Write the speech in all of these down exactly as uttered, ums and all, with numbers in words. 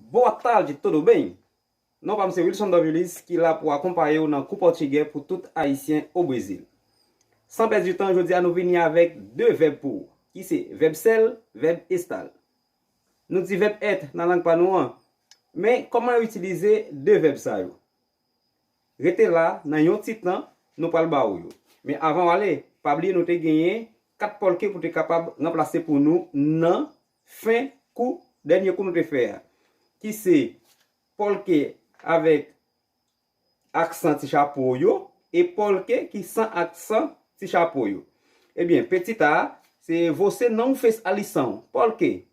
Boa tarde, tudo bem? Non pa m se Wilson Dovilis ki la pou akonpaye w nan kou pòtigè pou tout Ayisyen o Brezil. San pèdi tan, jodi a nou vini avèk de vèb pou ou, ki se vèb sèl, vèb estal. Nou di vèb èt nan lang pa nou an, men kòman yo itilize de vèb sa yo? Rete la, nan yon ti tan, nou pral ba ou yo. Men avan w ale, pa bliye nou te genyen kat pòlke pou te kapab ranplase pou nou nan fen kou, dènye kou nou te fè a, ki se pòlke avèk aksan ti chapo yo e pòlke ki san aksan ti chapo yo. Ebyen, petit a, se você não fez a lição. Pòlke?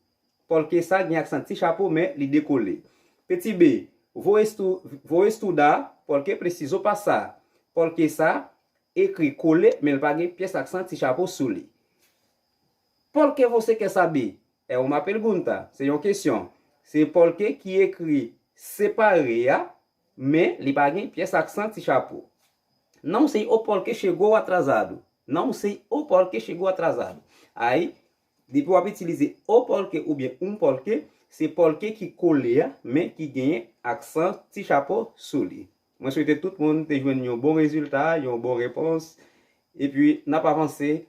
Pòlke sa gen aksan ti chapo, men li dekole. Petit B, vou estu-, vou estudar porque preciso passar. Pòlke sa ekri kole, men l pa gen pyès aksan ti chapo sou li. Por que você quer saber? É uma pergunta, se yon kesyon. Se pòlke ki ekri separe a, men li pa gen pyès aksan ti chapo. Não sei o porquê chegou atrasado. Não sei o porquê chegou atrasado. Aí, depi w ap itilize o porquê oubyen un porquê, se pòlke ki kole a, men ki genyen aksan ti chapo sou li. Mwen swete tout moun te jwenn yon bon rezilta, yon bon repons. Epi, n ap avanse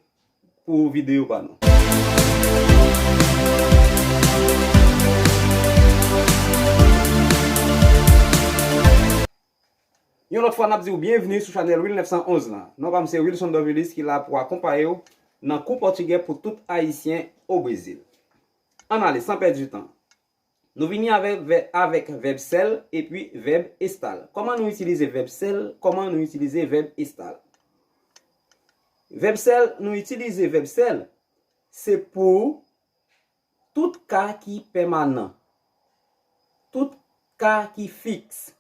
pou videyo pa nou. Yon lòt fwa, n ap di w byenvni sou chanèl Will nèf san onz lan. Non pa m se Wilson Dovilis ki la pou akonpaye w nan kou pòtigè pou tout Ayisyen o Brezil. Ann ale, san pèdi tan. Nou vini avèk vè-, avèk vèb sèl epi vèb estal. Kòman nou itilize vèb sèl? Kòman nou itilize vèb estal? Vèb sèl, nou itilize vèb sèl, se pou tout ka ki pèmanan, tout ka ki fiks.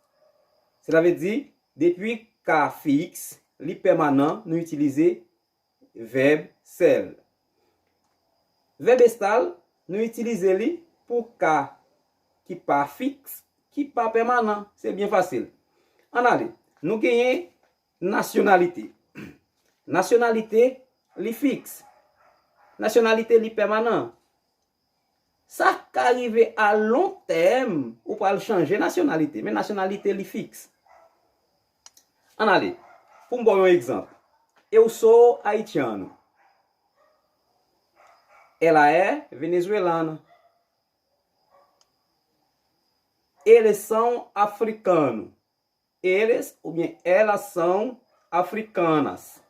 Sètadi, depi ka fiks, li pèmanan, nou itilize vèb sèl. Vèb estal, nou itilize li pou ka ki pa fiks, ki pa pèmanan. Se byen fasil. Ann ale. Nou genyen nasyonalite. Nasyonalite, li fiks. Nasyonalite, li pèmanan. Sa ka rive a lon tèm, ou pral chanje nasyonalite, men nasyonalite li fiks. Ann ale, pou m ba w yon egzanp. Eu sou haitiano. Ela é venezuelana. Eles são africano. Eles oubyen elas são africanas.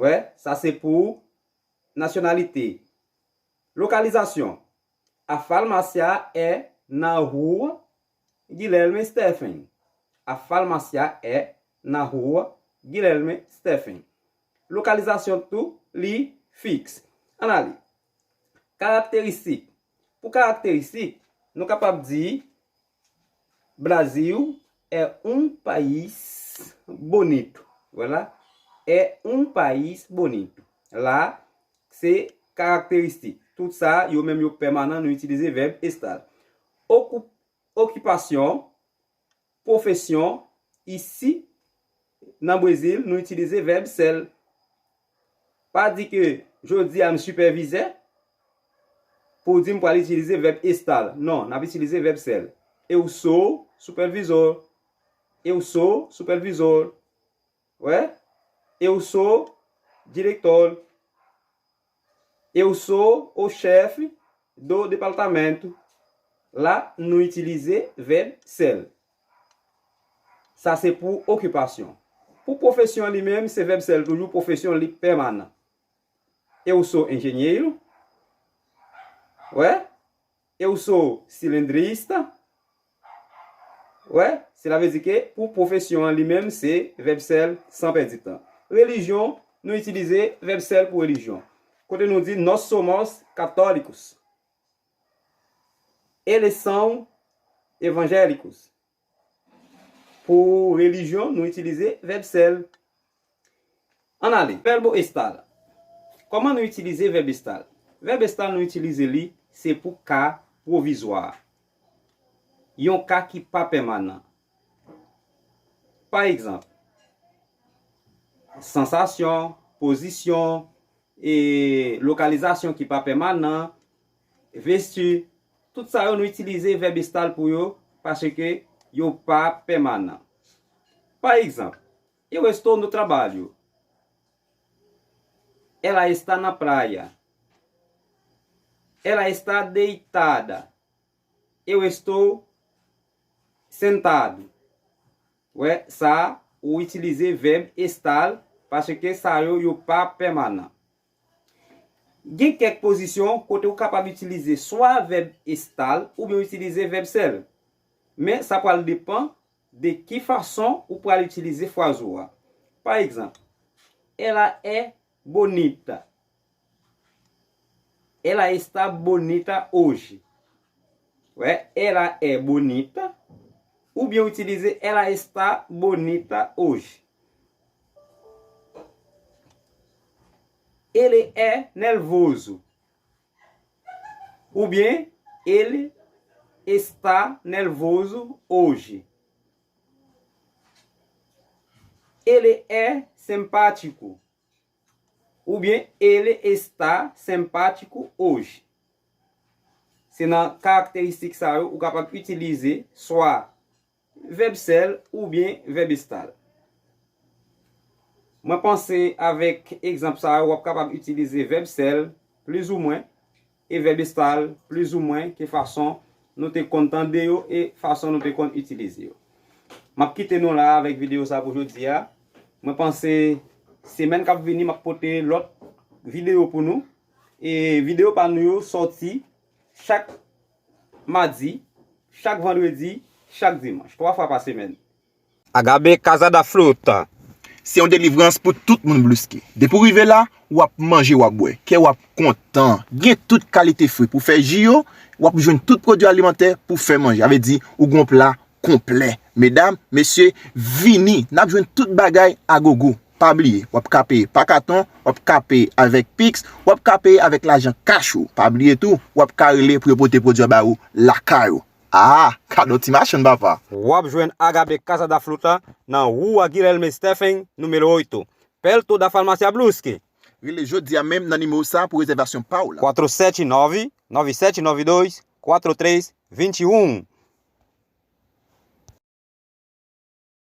Wè, sa se pou nasyonalite. Lokalizasyon. A farmácia é na rua Guilherme Stephen. A farmácia é na rua Guilherme Stephen. Lokalizasyon tou, li fiks. Ann ale. Karakteristik. Pou karakteristik, nou kapab di Brasil é um país bonito. Vwala. É um país bonito. La, se karakteristik. Tout sa, yo menm yo pèmanan, nou itilize vèb estal. Oku-, okipasyon, pwofesyon, isi, nan Brezil, nou itilize vèb sèl. Pa di ke jodi a m sipèvizè, pou w di m pral itilize vèb estal. Non, n ap itilize vèb sèl. Eu sou supervisor. Eu sou supervisor. Wè? Eu sou diretor. Eu sou o chefe do departamento. La, nou itilize vèb sèl. Sa se pou okipasyon. Pou pwofesyon li menm, se vèb sèl toujou, pwofesyon li pèmanan. Eu sou engenheiro. Wè? Eu sou cilindrista. Wè, sela vle di ke pou pwofesyon an li menm, se vèb sèl san pèdi tan. Relijyon, nou itilize vèb sèl pou relijyon. Kote nou di, nós somos católicos. Eles são evangélicos. Pou relijyon, nou itilize vèb sèl. Ann ale. Verbo estar. Kòman nou itilize vèb estar? Vèb estar, nou itilize li, se pou ka pwovizwa. Yon ka ki pa pèmanan. Pa egzanp, sansasyon, pozisyon, e lokalizasyon ki pa pèmanan, vesti, Tout sa yo nou itilize vèb estal pou yo, paske yo pa pèmanan. Pa egzanp, eu estou no trabalho. Ela está na praia. Ela está deitada. Eu estou sentado. Wè, sa, ou itilize vèb estal, paske sa yo, yo pa pèmanan. Gen kèk pozisyon kote ou kapab itilize swa vèb estal oubyen ou itilize vèb sèl. Men sa pral depann de ki fason ou pral itilize fraz ou a. Pa egzanp, ela é bonita. Ela está bonita hoje. Wè, ela é bonita. Oubyen ou itilize ela está bonita hoje. Ele é nervoso. Oubyen ele está nervoso hoje. Ele é simpático. Oubyen ele está simpático hoje. Se nan karakteristik sa yo ou kapab itilize swa vèb sèl oubyen vèb estal. Mwen panse avèk egzanp sa yo, w ap kapab itilize vèb sèl plizoumwen e vèb estal plizoumwen ke fason nou te konn tande yo e fason nou te konn itilize yo. M ap kite nou la avèk videyo sa pou jodi a. Mwen panse semèn k ap vini, m ap pote lòt videyo pou nou. E videyo pa nou yo sòti chak madi, chak vandredi, chak dimanch, twa fwa pa semèn. Agabe Casa da Fruta. Se yon delivrans pou tout moun Brusque. Depi w rive la, w ap manje, w ap bwè. Kè w ap kontan. Gen tout kalite fwi pou fè ji yo. W ap jwenn tout pwodui alimantè pou fè manje. Sa vle di, ou gon pla konplè. Medam, mesye, vini. N ap jwenn tout bagay a gogo. Pa bliye, w ap ka peye pa katon, w ap ka peye avèk Pix, w ap ka peye avèk lajan kach ou. Pa bliye tou, w ap ka rele pou yo pote pwodui ba ou lakay ou. Ah, kado ti machann, papa. W ap jwenn Agabe Casa da Fruta nan Rua Guilherme Stephen, número oito, perto da Farmácia Brusque. Rele jodi a menm nan nimewo sa pou rezèvasyon pa w la. Quatro sete nove, nove sete nove dois, quatro três vinte e um.